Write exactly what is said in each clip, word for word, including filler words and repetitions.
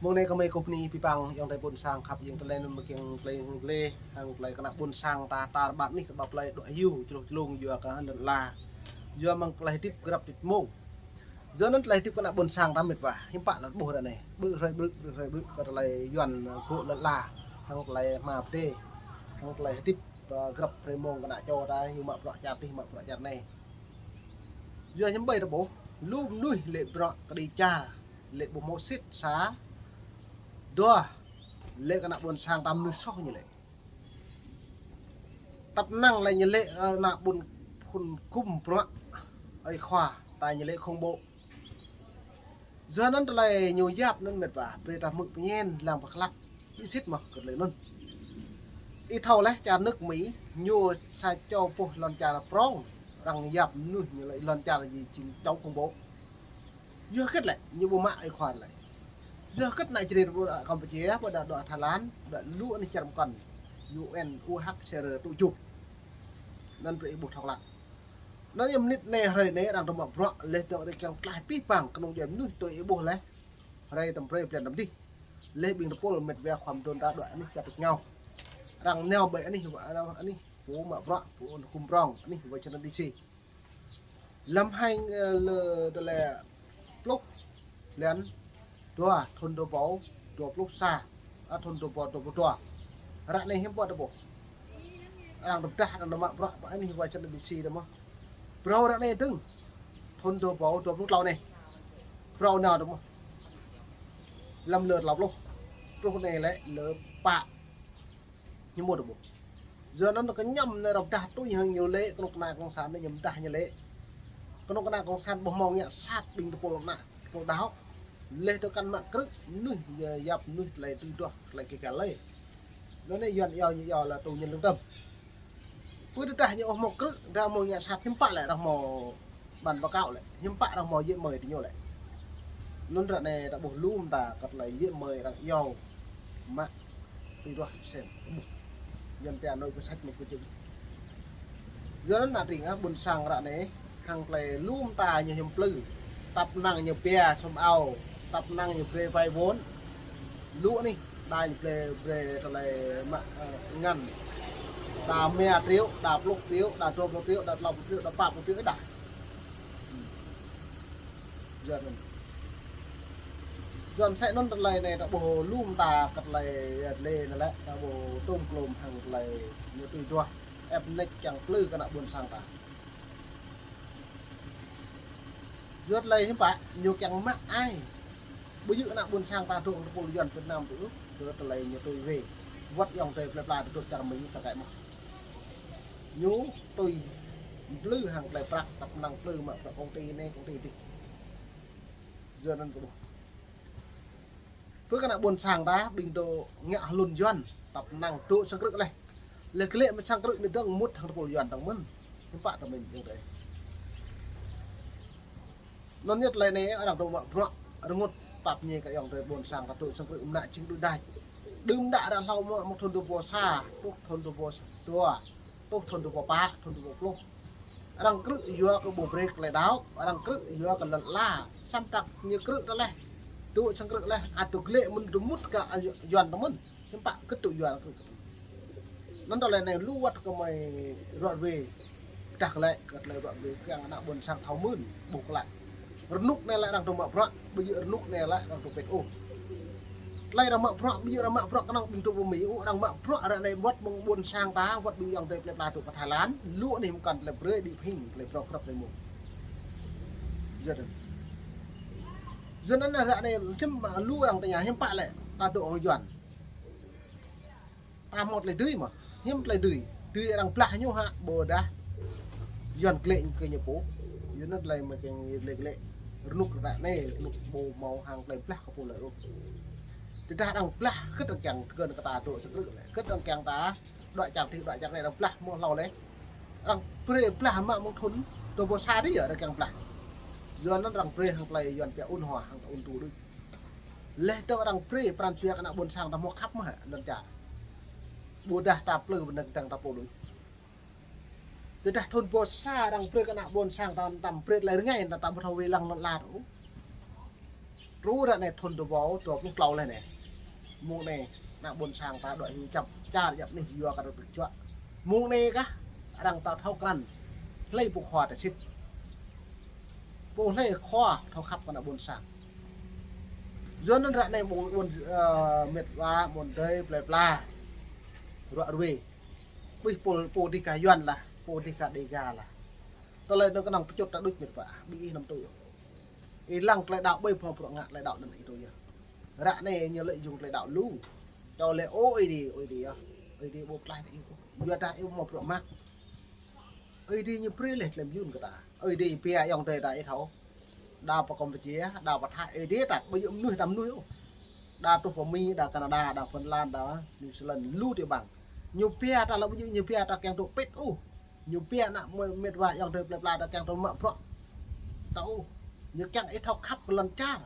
Mông anai kơmơi kơkuh bơni abih bang ayŏng adơi ƀôn sang khăp, ayŏng adơi anŭn mơ̆ng kiăng tơlơi hăng tơlơi, hăng tơlơi kơ ană ƀôn sang ta tar ƀar anih, tơƀă plơi dŏ hyu, črŭh člung yua kơ lŏn ala. Yua mơ̆ng tơlơi hơdip grăp tĭt mông. Yua anŭn tơlơi hơdip kơ ană ƀôn sang ta mĕt wa, hiư̆m pă anŭn ƀuh ră anai. Ƀrư̆ hrơi ƀrư̆, ƀrư̆ hrơi ƀrư̆ kơ tơlơi Yuan gŏ lŏn ala, hăng tơlơi hmua pơdai, hăng tơlơi hơdip, ơ, grăp hrơi mông kơ ană čô ta, hyu mă bruă čar adih, mă bruă čar anai. Yua hiư̆m ƀơi ta ƀuh, lu mơnuih lĕ bruă kơđi čar, lĕ ƀu hmâo sĭt sa, dua, lĕ kơ ană ƀôn sang ta mơnuih soh ñu lĕ. Tăp năng lĕ ñu lĕ, ơ, ană ƀôn phun gum bruă ơi khua, ta ñu lĕ khủng bố. Yua anŭn tơlơi ñu yap anŭn mĕt wa, brơi ta hmư̆ pơñen lăng pơklăk. Ih sĭt mơ̆ kơ tơlơi anŭn. Ih thâo laih čar nước Mỹ, ñu sa čô pô lŏn čar prong, arăng yap mơnuih ñu lĕ lŏn čar jing čô khủng bố. Yua hơget lĕ, ñu ƀu mă ơi khua lĕ. Yua hơget ană Jrai ƀu dŏ Campuchia, ƀu dŏ, dŏ Thái Lan, dŏ lu anih čar mơkŏn. U N, U H C R tŭ jŭp. Anŭn brơi ih ƀuh thâo klă. Anŭn yơh mơnit anai hrơi anai arăng tơmă bruă, laih dŏ rơkăng tlaih abih bang kơnung djuai mơnuih tui ih ƀuh laih. Hrơi tơm hrơi blan tơm dih. Laih ƀing tơpul mĕt wa khua mơdôn ta dŏ anih čar tŭk ngao. Arăng nao ƀơi anih, anih, pô mă bruă, pô gum prong, anih Washington D C. Lăm hăng, ơ, lơ tơlơi pluh blan dua, thun dua rơbâo dua pluh sa, ơ, thun dua rơbâo dua pluh dua. Ră anai hiư̆m pă ta ƀuh. Arăng tơdah, arăng tơmă bruă, pơ anih Washington D C ta mơ̆. Phrâo ră anai dơ̆ng. Thun dua rơbâo dua pluh klâo anai. Phrâo nao ta mơ̆. Lăm lơ klâo pluh. Truh anai lĕ lơ pă. Ñu mơ̆ ta ƀuh. Yua anŭn kơ ñăm anai arăng tơdah tui hăng ñu lĕ, kơnuk kơna cộng sản anai ñu tơdah ñu lĕ. Kơnuk kơna cộng sản ƀu hmâo ngă sat ƀing tơpul ană, tơpul đaŏ. Laih dŏ kăn mă krư̆, mơnuih, yap mơnuih tơlơi tui duah, tơlơi kơ găl lĕ. Anŭn anai Yuan iâu ñu iâu lĕ tù nhân lương tâm. Pơ tơdah ñu ƀu hmâo krư̆, ƀu hmâo ngă sat hiư̆m pă lĕ arăng hmâo ban báo cáo lĕ, hiư̆m pă arăng hmâo giấy mời tui ñu lĕ. Anŭn ră anai ta ƀuh lu mơta kơ tơlơi giấy mời arăng iâu mă tui duah sem. Yuan pia nội quy sách mục quy trình. Yua anŭn ană tring ah ƀôn sang ră anai, hăng tơlơi lu mơta ñu hiam plư, tăp năng ñu pia sum ao, tăp năng ñu brơi vay vốn. Lu anih, đa ñu brơi, brơi tơlơi mă, ơ, ngăn. Đa rơma triệu, đa pluh triệu, đa dua pluh triệu, đa klâo pluh triệu, đa pă pluh triệu dah. Yua anŭn. Yua mơsĕ anŭn tơlơi anai ta ƀuh lu mơta kơ tơlơi lĕ anai lĕ, ta ƀuh tơm klôm hăng tơlơi ñu tui duah, ĕp nĕč kiăng plư kơ ană ƀôn sang ta. Yua tơlơi hiư̆m pă, ñu kiăng mă ai. Ƀu djơ̆ ană ƀôn sang ta dŏ tơpul Yuan Việt Nam tui ôh, yua tơlơi ñu tui wê. Wăt ayŏng adơi plơi pla dŏ čar Mi ta kĕ mơ̆. Ñu tui plư hăng tơlơi prăk, tăp năng plư mă prăk công ty anai, công ty dih. Yua anŭn kơ ƀuh. Pơ kơ ană ƀôn sang ta, ƀing dŏ ngă hlŭn Yuan, tăp năng dŏ sang krư̆ laih. Laih glaĭ mă sang krư̆ anai dơ̆ng mŭt hăng tơpul Yuan dơ̆ng mơ̆n. Hiư̆m pă ta mĭn ayŏng adơi. Anŭn yơh tơlơi anai arăng dŏ mă bruă rơngot pap ñe kơ ayŏng adơi ƀôn sang ta dŏ sang krư̆ mơnă jing đuaĭ đač. Đưm đă arăng hlâo mă mơ̆ng thun dua rơbâo sa, truh thun dua rơbâo dua, truh thun dua rơbâo pă, thun dua rơbâo pluh. Arăng krư̆ yua kơ ƀu brơi tơlơi đaŏ, arăng krư̆ yua kơ lŏn ala, samơ̆ tơdah ñu krư̆ ta laih. Dŏ sang krư̆ laih, ăt dŏ glaĭ mơ̆n dŏ mŭt kơ Yuan ta mơ̆n. Hiư̆m pă kơ tŭ Yuan krư̆. Anŭn tơlơi anai lu wăt kơ mơi ră ruai. Tơdah kơ lĕ, kơ tơlơi ră ruai kiăng ană ƀôn sang thâo mưn, ƀuh kơ lĕ. Rơnŭk anai lĕ arăng dŏ mă bruă, ƀu djơ̆ rơnŭk anai lĕ arăng dŏ pĕt ôh. Tơlơi arăng mă bruă, ƀu djơ̆ arăng mă bruă kơnơ̆ng ƀing dŏ pơ Mi ôh, arăng mă bruă ră anai wăt mơ̆ng ƀôn sang ta, wăt ƀing ayŏng adơi plơi pla dŏ pơ Thái Lan, lu anai mơkăn tơlơi brơi đĭ pơhing, tơlơi prŏk krăp anai mơ̆n. Yua anŭn. Yua anŭn ră anai hiư̆m lu arăng tơña hiư̆m pă lĕ, ta dŏ hăng Yuan. Ta hmâo tơlơi dưi mơ̆, hiư̆m tơlơi dưi. Dưi arăng blah ñu hă, ƀôdah Yuan glaĭ kơ ñu pô. Yua anŭn tơlơi mơ̆ng kiăng glaĭ glaĭ. Rơnŭk ră anai, rơnŭk ƀu hmâo hăng tơlơi blah kơ pô lơi ôh. Tơdah arăng blah, hơget arăng kiăng tơgơ̆n kơ ta dŏ sang krư̆ lĕ. Hơget arăng kiăng ta dŏ čar adih, dŏ čar anai arăng blah mơ̆ng hlâo lĕ. Arăng brơi blah mă mơ̆ng thun dua rơbâo sa adih yơh arăng kiăng blah. Yua anŭn arăng brơi hăng tơlơi Yuan pia ôn hòa, hăng ta ôn tu đôč. Laih dơ̆ng arăng brơi pran jua kơ ană ƀôn sang ta hmâo khăp mơ̆ hă lŏn čar. Ƀôdah ta plư bơnăng dăng ta pô đôč. Tơdah thun rơbâo sa arăng brơi kơ ană ƀôn sang ta, ta brơi tơlơi rơngai ta, ta ƀu thâo wai lăng lŏn ala ôh. Lu ră anai thun dua rơbâo dua pluh klâo laih anai. Mơ̆ng anai, ană ƀôn sang ta đuaĭ hyu čăp čar djăp anih yua kơ tơlơi tơjuă. Mơ̆ng anai kah, arăng ta thâo krăn. Hlơi pô khua ta sĭt. Pô hlơi khua thâo khăp kơ ană ƀôn sang. Yua anŭn ră anai mơ̆ng ƀôn, ơ, mĕt wa, ƀôn adơi, plơi pla. Ruă ruê. Ƀuh pô, pô dih kah Yuan lah, pô dih kah Đêga lah. Tơlơi anŭn kơnơ̆ng pơčut ta đôč mĕt wa. Ƀing ih anăm tui. Ih lăng tơlơi đaŏ ƀơi phong bruă ngă tơlơi đaŏ anŭn ih tui yơh. Ră anai ñu lĕ jing tơlơi đaŏ lu. Čô lĕ ơ Ơi Adai, Ơi Adai yơh. Ơi Adai ƀu pơklaih ih. Yua dah ih ƀu mă bruă mă. Ơi Adai ñu brơi laih tơlơi mơyun kơ ta. Ơi Adai pia ayŏng adơi ta ih thâo. Đa pơ Campuchia, đa pơ Thái, Ơi Adai ta ƀu djơ̆ mơnuih ta mơnuih ôh. Đa truh pơ Mi, đa Canada, đa Phần Lan, đa New Zealand, lu tơƀang. Ñu pia ta lĕ ƀu djơ̆ ñu pia ta kiăng tŭ pĭt ôh. Ñu pia ană mĕt wa ayŏng adơi plơi pla ta kiăng tŭ mă bruă. Tŭ ôh. Ñu kiăng ih thâo khăp kơ lŏn čar.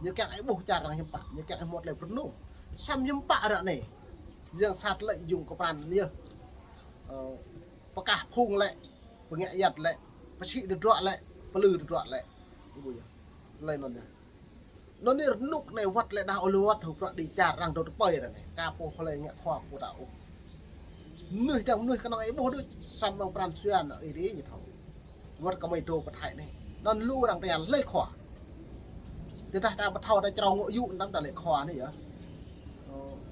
Ñu kiăng ih ƀuh čar arăng hiư̆m pă. Ñu kiăng ih hmâo tơlơi pơrơnŭk. Samơ̆ hiư̆m pă ră anai. Yang sat lĕ jing kơ pran yơh. Ơ, pơkah phung lĕ, pơngă yăt lĕ, pơsĭ tơdruă lĕ, pơlư tơdruă lĕ. Ih ƀuh yơh. Tơlơi anŭn yơh. Anŭn anai rơnŭk anai wơ̆t lĕ đah ôh lu wơ̆t hơ̆k prăk đi čar arăng dŏ tơpơi ră anai. Kơ pô hlơi ngă khua pô ta ôh. Mơnuih dang mơnuih kơnơ̆ng ih ƀuh đôč samơ̆ pran jua anŭn ih rĭ ñu thâo. Wơ̆t kơ mơi dŏ pơ Thái anai. Anŭn lu arăng tơña hlơi khua. Tơdah ta ƀu thâo ta črâo ngŏ yŭ anăm ta lĕ khua anai yơh.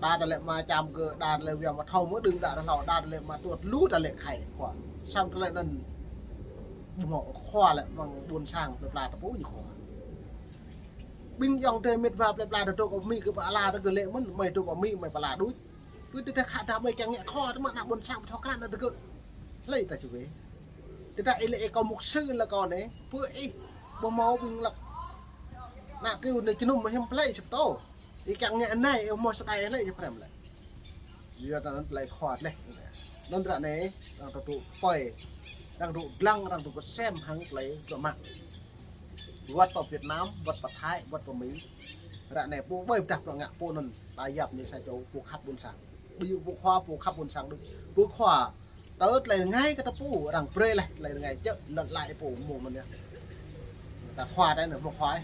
Đa ta lĕ mă čăm kơ, đa ta lĕ wai mă thâo mơ̆ đơ̆ng đa ta hlâo, đa ta lĕ mă tuăt lu ta lĕ khai khua. Samơ̆ tơlơi anŭn ƀu hmâo khua lĕ mơ̆ng ƀôn sang plơi pla ta pô ñu khua. Ƀing ayŏng adơi mĕt wa plơi pla ta dŏ kơ Mi kơ pơala ta kơ lĕ mơ̆n, mơi dŏ kơ Mi mơi pơala đôč. Pơ tơdah khă dah mơi kiăng ngă khua tơma ană ƀôn sang ƀu thâo krăn ta kơ. Hlơi ta či wai. Tơdah ih lĕ ih kâo mục sư lĕ kâo anai, pơ ih ƀu hmâo ƀing lăk. Ană triu anai jơnum mơ̆ hiư̆m plơi sĭt tơ. Ih kiăng ngă anai, ih hmâo sơđai hlơi či pơhrăm lĕ. Yua anŭn tơlơi khua laih. Anŭn ră anai, arăng tŭ tui pơi. Arăng tŭ dlăng, arăng tŭ kơsem hăng tơlơi kơ mă. Wơ̆t pơ Việt Nam, wơ̆t pơ Thái, wơ̆t pơ Mi. Ră anai pô ƀơi pơdah prŏng ngă pô anŭn, ta yap ñu sa čô pô khăp ƀôn sang. Ƀu djơ̆ pô khua pô khăp ƀôn sang đôč. Pô khua, tơ tơlơi rơngai kơ ta pô, arăng brơi laih tơlơi rơngai čơ̆, lŏn lai pô mơ̆ng anŭn yơh. Ta khua ta anai hmâo khua ih.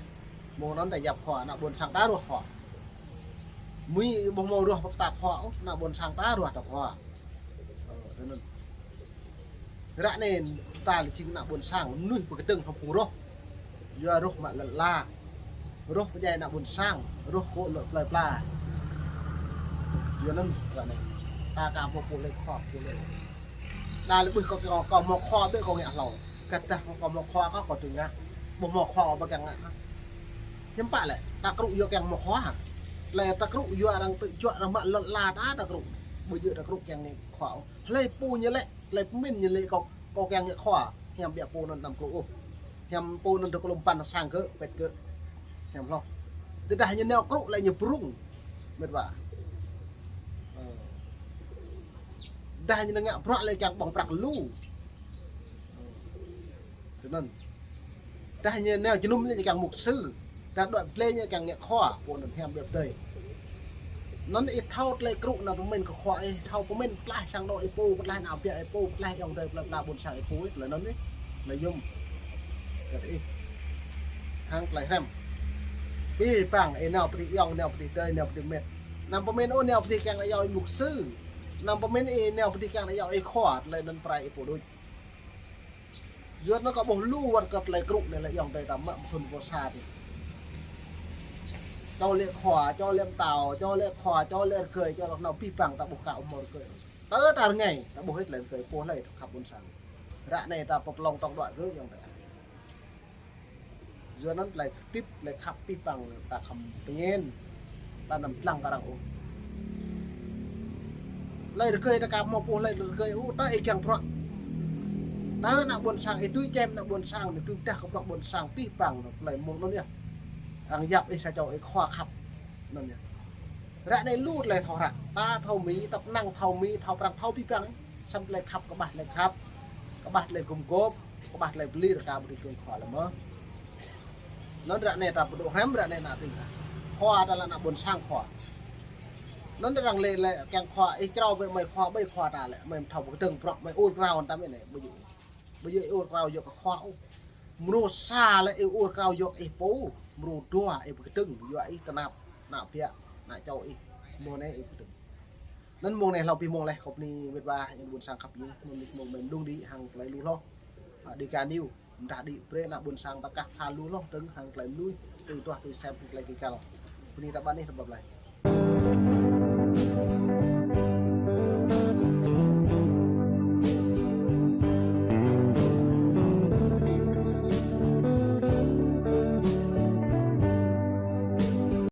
Mơ̆ng anŭn ta yap khua, ană ƀôn sang ta ruah khua. Mi ƀu hmâo ruah pơ ta khua ôh, ană ƀôn sang ta ruah ta khua. Ơ, tui anŭn. Ră anai ta lĕ jing ană ƀôn sang, mơnuih pơkơdơ̆ng hăng phung roh. Yua roh mă lŏn ala. Roh pơdjai ană ƀôn sang, roh kơ lŏn plơi pla. Yua anŭn ră anai. Ta aka hmâo pô hlơi khua, pô hlơi. Đa lĕ ƀuh kâo, kâo, kâo hmâo khua ƀĕ kâo ngă hlâo. Kơdah kâo hmâo khua kâo, kâo tui ngă. Ƀu hmâo khua kâo ƀu kiăng ngă. Hiư̆m pă lĕ, ta krŭ yua kiăng hmâo khua hă. Tơlơi ta krŭ yua arăng tơjuă arăng mă lŏn ala ta, ta krŭ. Ƀu djơ̆ ta krŭ kiăng ngă khua. Hlơi pô ñu lĕ, hlơi pơmĭn ñu lĕ kâo, kâo kiăng ngă khua. Hiam biă pô anŭn anăm krŭ ôh. Hiam pô anŭn dŏ kơ lŏm ƀăn sang kơ, pĕt kơ. Hiam hloh. Tơdah ñu nao krŭ lĕ ñu brŭng. Mĕt wa. Ơ. Dah ñu ngă bruă lĕ kiăng ƀơ̆ng prăk lu. Tui anŭn. Dah ñu nao jơnum lĕ ñu kiăng mục sư. Dah đuaĭ pơdlai ñu kiăng ngă khua, pô anŭn hiam biă pơdơi. Anŭn ih thâo tơlơi krŭ anŭn pơmĭn kơ khua ih, thâo pơmĭn pơklaih sang anŏ ih pô, pơklaih ană biă ih pô, pơklaih ayŏng adơi plơi pla ƀôn sang ih pô, tơlơi anŭn ih, tơlơi yôm. Kơ ih. Hăng tơlơi hrăm. Abih bang, ih nao pơdih ayŏng, nao pơdih adơi, nao pơdih mĕt. Anăm pơmĭn ôh nao pơdih kiăng nao yua ih mục sư. Anăm pơmĭn ih nao pơdih kiăng nao yua ih khua, tơlơi anŭn pơrai ih pô đôč. Yua anŭn kâo ƀuh lu wơ̆t kơ tơlơi krŭ anai lĕ ayŏng adơi ta mă mơ̆ng thun pô sa adih. Čô lĕ khua, čô lĕ mơtao, čô lĕ khua, čô lĕ rơgơi, čô lĕ anŭn abih bang ta ƀuh kâo hmâo rơgơi. Tơ ta rơngai, ta ƀuh hĭ tơlơi rơgơi pô hlơi thâo khăp ƀôn sang. Ră anai ta pơplông tŏng đuaĭ kơ ayŏng adơi. Yua anŭn tơlơi hơdip, tơlơi khăp abih bang ta khŏm pơñen. Ta anăm dlăng kơ arăng ôh. Hlơi rơgơi ta aka hmâo pô hlơi rơgơi ôh, ta ih kiăng bruă. Tơ ană ƀôn sang, ih tui čem ană ƀôn sang, ih tui pơdah kơ bruă ƀôn sang, abih bang, tơlơi mơ̆ng anŭn yơh. Arăng yap ih sa čô ih khua khăp. Anŭn yơh. Ră anai lu tơlơi thâo hră. Ta thâo Mi, ta pơnăng thâo Mi, thâo Prăng, thâo abih bang. Samơ̆ tơlơi khăp, kơƀah tơlơi khăp. Kơƀah tơlơi gum gôp. Kơƀah tơlơi pơlir ka ƀu dưi kiăng khua lĕ mơ̆. Anŭn ră anai ta pơdŏ hrăm ră anai ană tring ta. Khua ta lĕ ană ƀôn sang khua. Anŭn arăng lĕ lĕ kiăng khua, ih črâo ƀĕ mơi khua, ƀơi khua ta lĕ, mơi thâo pơkơdơ̆ng bruă, mơi ur krao anŭn ta mơi anai, ƀu djơ̆. Ƀu djơ̆ ur krao yua kơ khua ôh. Mrô sa lĕ ih ur krao yua ih pô, mrô dua ih pơkơdơ̆ng yua ih tơnap, ană ƀiă, ană čô ih, mrô anai ih pơkơdơ̆ng. Anŭn mông anai hlâo abih mông laih kâo bơni met wa, yang ƀôn sang khăp ih, mông anai mông mơ̆n đung đĭ hăng tơlơi lu hloh. Ă, Dega News, mơdah đĭ brơi ană ƀôn sang ta kah tha lu hloh dơ̆ng hăng tơlơi mơnuih, tui tuah tui sem hăng tơlơi kơkăl. Bơni ta ƀă anih ta ƀă plơi.